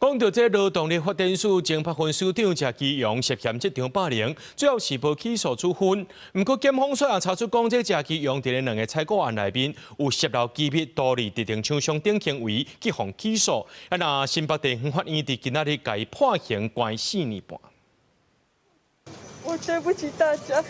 講到這勞動力發展署前北分署長謝其榮涉嫌職場霸凌，最後是無起訴處分。毋過檢方煞查出講，這謝其榮佇咧兩个採購案內面有洩漏機密、圖利特定廠商等行為，去予起訴。啊，若新北地方法院佇今仔日共伊判刑關4年半。我對不起大家，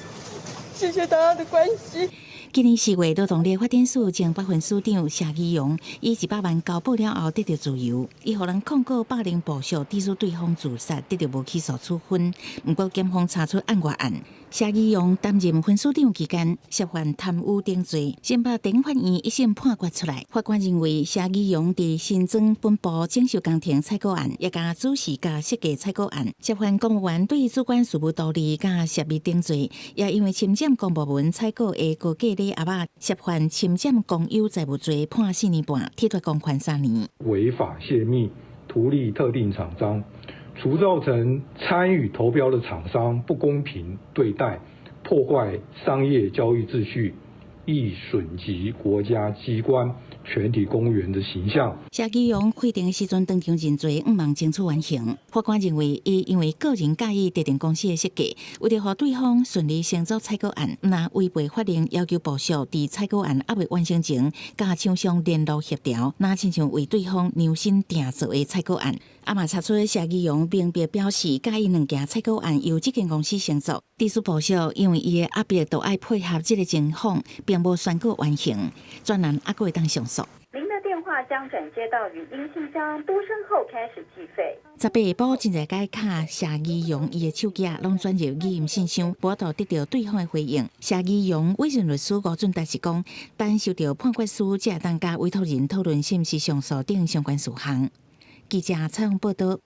謝謝大家的關心。今年4月，勞動力發展署前北分署長謝其榮以100萬交保了後得著自由，伊予人控告霸凌部屬，致使對方自殺，得著無起訴處分。毋過檢方查出案外案，謝其榮擔任分署長期間涉犯貪污等罪，新北地法院一審判決出來，法官認為謝其榮佇新莊本部整修工程採購案，也共主持佮設計採購案，涉犯公務員對主管事務圖利佮泄密等罪，也因為侵佔公部門採購的高價禮盒仔，涉犯侵佔公有財物罪，判4年半，褫奪公權3年。違法洩密，圖利特定廠商，除造成參與投標的廠商不公平對待，破壞商業交易秩序，亦損及國家機關全體公務員的形象。謝其榮開庭的時陣當場認罪，向望爭取緩刑。法官認為，伊因為個人佮意特定公司的設計，為著予對方順利成做採購案，若違背法令要求部屬佇採購案猶未完成前，佮廠商聯絡協調，若親像為對方量身訂做的採購案。啊嘛查出謝其榮明白表示，佮意兩件採購案由這間公司承做，致使部屬因為伊的壓迫，都愛配合這个情況，並無宣告完成，專案猶閣會當上訴。您的電話將轉接到語音信箱，嘟聲後開始計費。18下晡，真濟擺敲謝其榮伊的手機啊，攏轉入語音信箱，無法度得著對方的回應。謝其榮委任律師吳俊達是講，等收著判決書，才會當佮委託人討論是毋是上訴等相關事項。記者採訪報導。